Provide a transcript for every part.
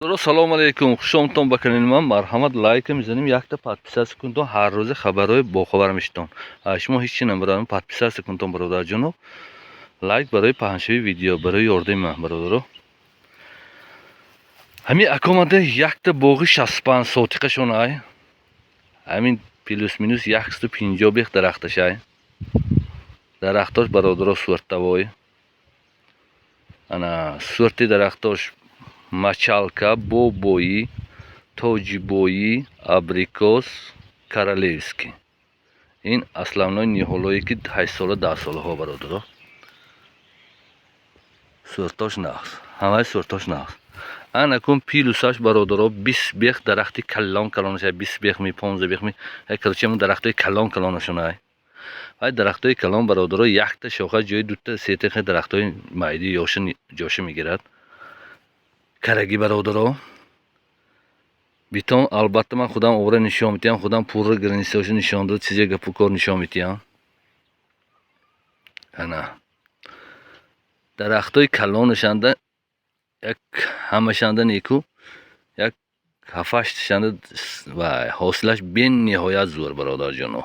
Салому алейкум, хушомадтон ба канали ман. Марҳамат, лайка мезанем, якта подписаться кунтон, ҳар рӯза хабарҳои бохабар мешитон. Шумо ҳеҷ чи намебарам, подписаться кунтон, бародарҷоно. Лайк барои паҳншавии видео, барои ёрдами ман, бародаро. Ҳамин акомада якта боғи 65 сотиқашон ай. Ҳамин плюс-минус 150 бех дарахташ ай. Дарахтош, бародаро, сортовой. Ана сорти дарахтош: мочалка, бобоӣ, тоҷибоӣ, абрикос, королевский. Ин основной ниҳолое, ки 8 сола, 10 солаҳо, бародаро. Сортош нағз, ҳамаи сортош нағз. Анакун плюсаш, бародаро, 20 бех дарахти калон калонаша, 20 бехми, 15 бехми, короче, ҳамн дарахтои калон калонашон ай. Вай дарахтои калон, бародаро, якта шоха ҷои дута сета дарахтои майди ёша ҷоша мегирад. Караги, бародаро, битон. Албатта, ман худам овора нишон медиҳам, худам пурра границаошо нишон дод, чизе гапу кор нишон медиҳам. Ана дарахтои калонашанда як ҳамашанда неку, як ҳафташташанда вай ҳосилаш бениҳоят зӯр, бародарҷоно.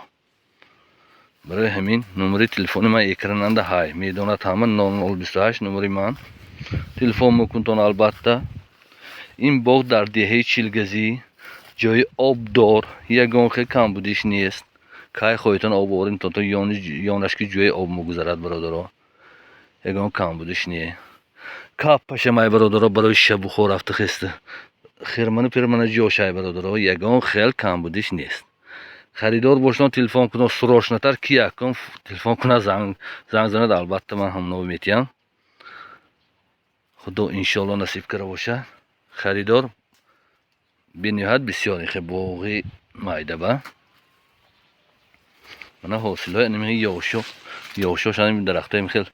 Барои ҳамин номери телефони ман экрананда ҳай, медонад ҳама, 0028 номери ман. Телефон мекунтон. Албатта, ин боғ дар деҳаи Чилгазӣ, ҷои обдор, ягон хел камбудиш нест. Кай хоҳитон, об оварем то ёнаш, ки ҷои об мегузарад, бародаро, ягон камбудиш не. Каппашамай, бародаро, барои шабухо рафта хеста хирману пирмана ҷошай, бародаро, ягон хел камбудиш нест. Харидор бошон, телефон кунон срочнотар, ки якум телефон кунад, занг занад, албатта, ман ҳамно метиҳам. Худо иншоалло насиб кара бошад. Харидор бениҳоят бисёр. Ихе боғи майдаба мана ҳосилҳои аними ёшо ёшош, ани дарахтои хел,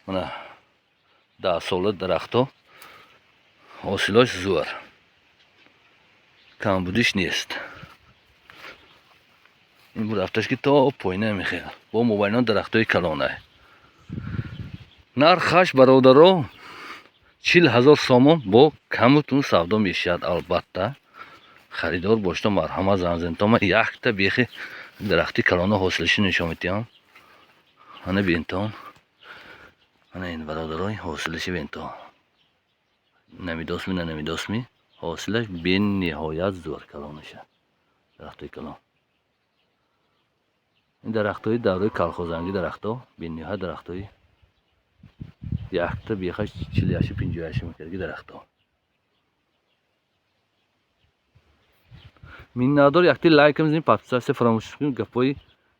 мана 10 сола дарахто, ҳосилош зӯр, камбудиш нест. Ин рафташ, ки то поина мехел бо мобайно дарахтои калонай. Нархаш, бародаро, 40 000 сомон, бо камутун савдо мешавад. Албатта, харидор бошто, марҳамат, занг зентон. Ман якта бехи дарахти калона ҳосилаши нишон медиҳам. Ана бентон, ана ин, бародаро, ҳосилаши бентон. Намедосми, на намедосми, ҳосилаш бениҳоят зӯр, калонаша, дарахтои калон. Ин дарахтҳои давраи калхозангӣ, дарахтҳо бениҳоят дарахтҳои якта бехаш 48, 58 мекардаги дарахтҳо. Миннатдор. Якти лайк мезанем, подписаться фаромӯш кунед. Гапҳои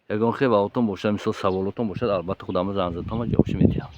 ягон хел ваотон бошад, мисол саволотон бошад, албатта, худама занг задатон, ҷавобшо медиҳам.